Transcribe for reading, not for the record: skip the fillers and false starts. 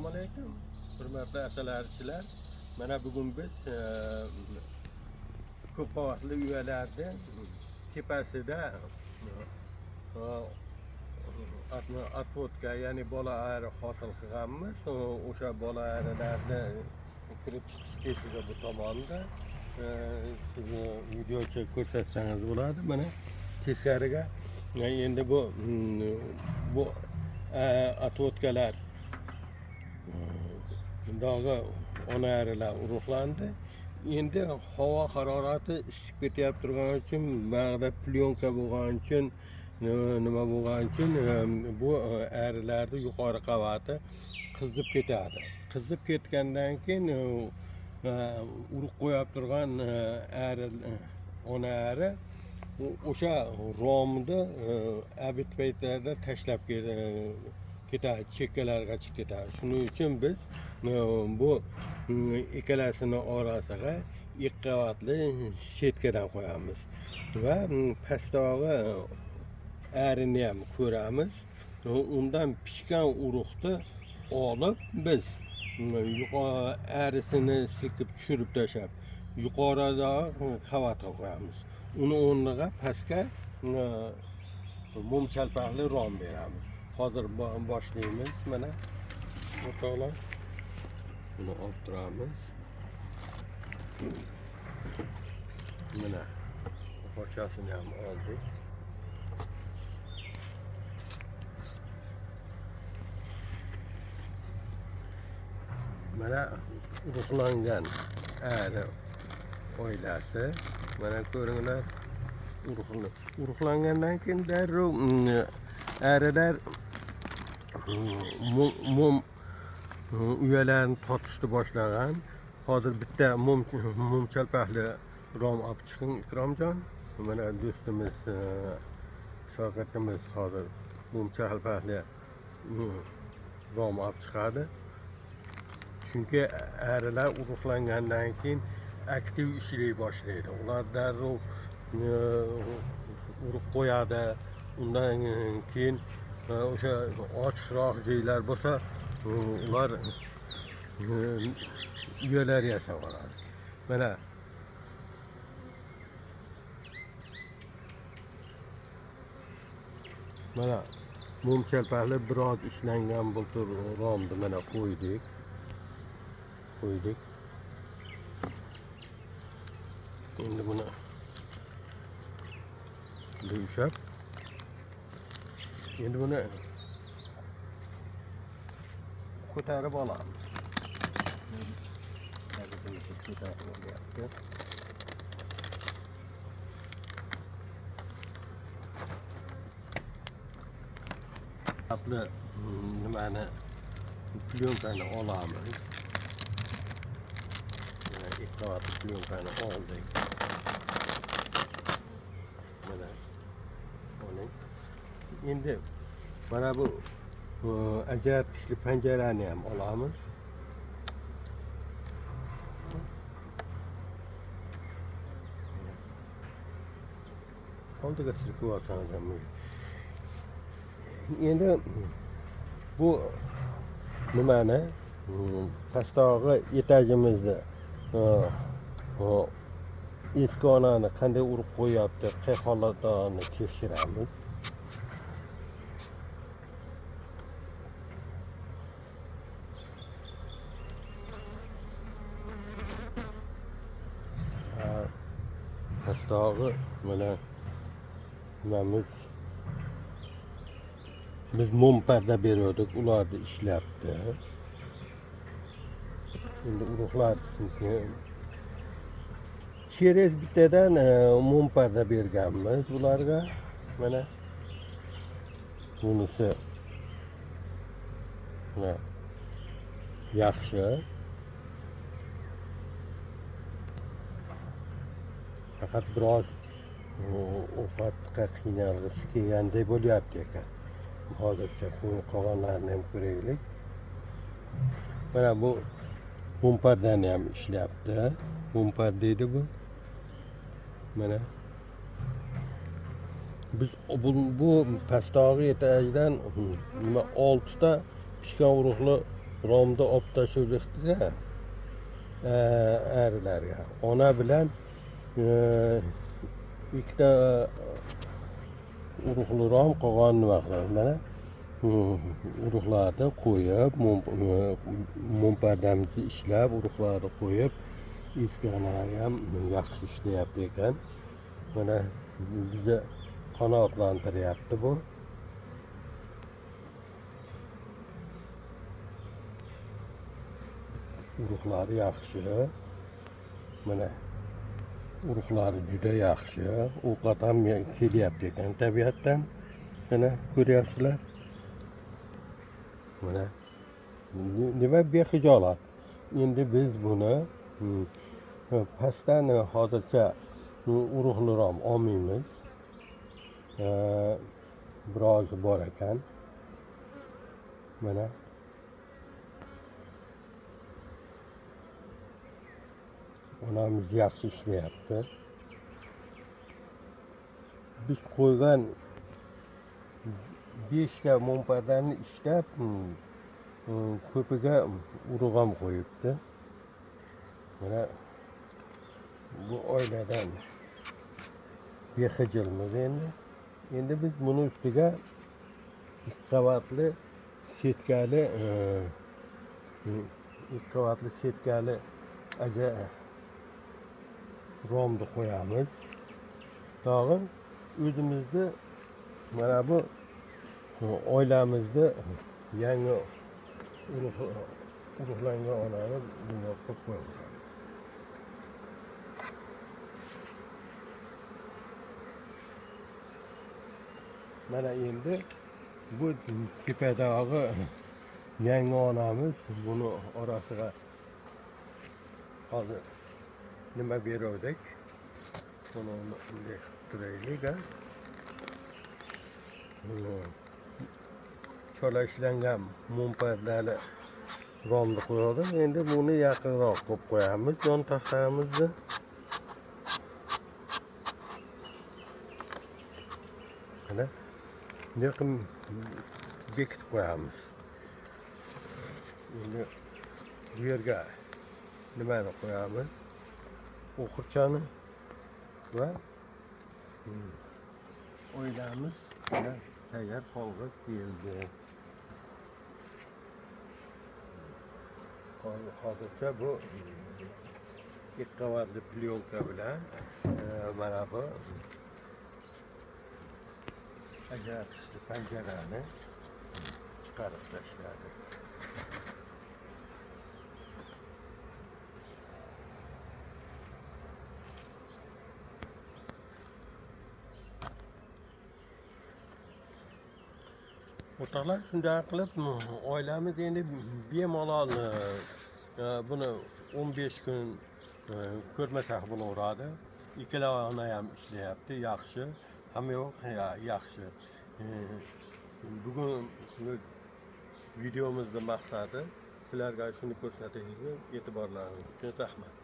Assalomu alaykum, hurmatli asalarichilar. Mana bugun biz ko'p qavatli uylarni tepasida отводка, ya'ni bola ari hosil qilganmiz. O'sha bola arilarni kirib chiqish teshigi bu tomonda. Siz videocha ko'rsatsangiz bo'ladi. Mana teskariga endi bu отводка lar bundog'i ona arilar urug'landi. Endi havo harorati isib ketyapti turgani uchun, bag'da plyonka bo'lgani uchun, nima bo'lgani uchun bu arilarni yuqori qavati qizib ketadi. Qizib ketgandan keyin urug' qo'yib turgan ari, ona ari o'sha romni abid paytlarida tashlab ketadi, chekkalarga chiqib ketadi. Shuning uchun biz bu ikkalasini orasiga ikki qavatli setkadan qo'yamiz va pastdagi arini ham ko'ramiz. Undan pishgan urug'ni olib biz yuqori arisini silkib tushirib tashlab yuqoridagi qavatga qo'yamiz. Uni o'rniga pastga mum chalpaqli rom beramiz. Hozir boshlaymiz. Mana o'rtoqlar, buni olib turamiz. Mana pochasini ham oldik. Mana urug'langan ari oilasi. Mana ko'ringlar, urug'langandan keyin darrov arilar mum uyalarini tortishni boshlagan. Hozir bitta mum chalpaqli rom olib chiqing, Ikromjon. Mana do'stimiz, shogirdimiz hozir mum chalpaqli rom olib chiqadi. Chunki arilar urug'langandan keyin aktiv ishlay boshlaydi. Ular darrov urug' qo'yadi. Undan keyin o'sha ochiqroq joylar bo'lsa, ular uyalar yasab oladi. Mana mana mum chalpaqli biroz ishlangan bultur romni mana qo'ydik. Qo'ydik. Endi buni ushlab, endi buni ko'tarib olamiz. Ko'tarib olyapti. Nimani, plyonkani olamiz. Ikki qavatli plyonkani oldik. Mana oling. Endi mana bu ajratgichli panjarani ham olamiz. Oldiga silkib olsangiz ham. Endi bu nimani pastdagi etajimizni eski onani qanday urib qo'yapti, qay holatini tekshiramiz. Pastdagi mana nimamiz, biz mum parda beriyorduk, ularni ishlabdi. Endi urug'lar через bittadan mum parda berganmiz ularga. Mana bunisi mana yaxshi. Faqat biroz ovqatga qiynalg'isi kelganday bo'lyapti ekan. Hozircha qolganlarini ham ko'raylik. Mana bu mum pardani ham ishlayapti. Mum parda deydi bu. Mana biz bu pastdagi etajdan nima 6 ta pishgan urug'li Romni olib tashladik arilarga. Ona bilan ikkita urug'li rom qolgan nima qiladi? Mana urug'larni qo'yib, mum pardamizni ishlab, urug'larni qo'yib, eski onalar ham yaxshi ishlayapti ekan. Mana bizni qanoatlantiryapti bu. Urug'lari yaxshi. Mana urug'lari juda yaxshi. Ovqat ham kelyapti ekan tabiatdan. Mana ko'ryapsizlar. Mana nima bexijolat. Endi biz buni pastdan hozircha urug'li rom olmaymiz. Birozi bor ekan. Mana onamiz yaxshi ishlayapti. Biz qo'ygan 5 ta mum pardani ishlab, ko'piga urug' ham qo'yibdi. Mana bu oiladan bexijilmiz endi. Endi biz buni ustiga 2 qavatli setkali, 2 qavatli setkali aja romni qo'yamiz. Tog'in o'zimizni mana bu oilamizni yangi urug'langan onani bunga qo'yib qo'yamiz. Mana endi bu tepadagi yangi onamiz buni orasiga hozir nima beruvdik? Buni bunday qilib turaylik, ha? Chola ishlangan mum pardali romni qo'ydim. Endi buni yaqinroq qo'yib qo'yamiz yon taxtamizni. Mana yaqin bekitib qo'yamiz. Endi bu yerga nimani qo'yamiz? O'qirchani va oilamiz mana tayyor holga keldi. Hozircha bu 2 qavatli plyonka bilan mana bu ajratishli panjarani chiqarib tashladi. O'rtoqlar, shunday qilib oilamiz endi bemalol buni 15 kun ko'rmasak bo'laveradi. Ikkala ona ham ishlayapti, yaxshi. Hamma yo'q, yaxshi. Bugun videomizning maqsadi sizlarga shuni ko'rsatish. E'tiborlaringiz uchun rahmat.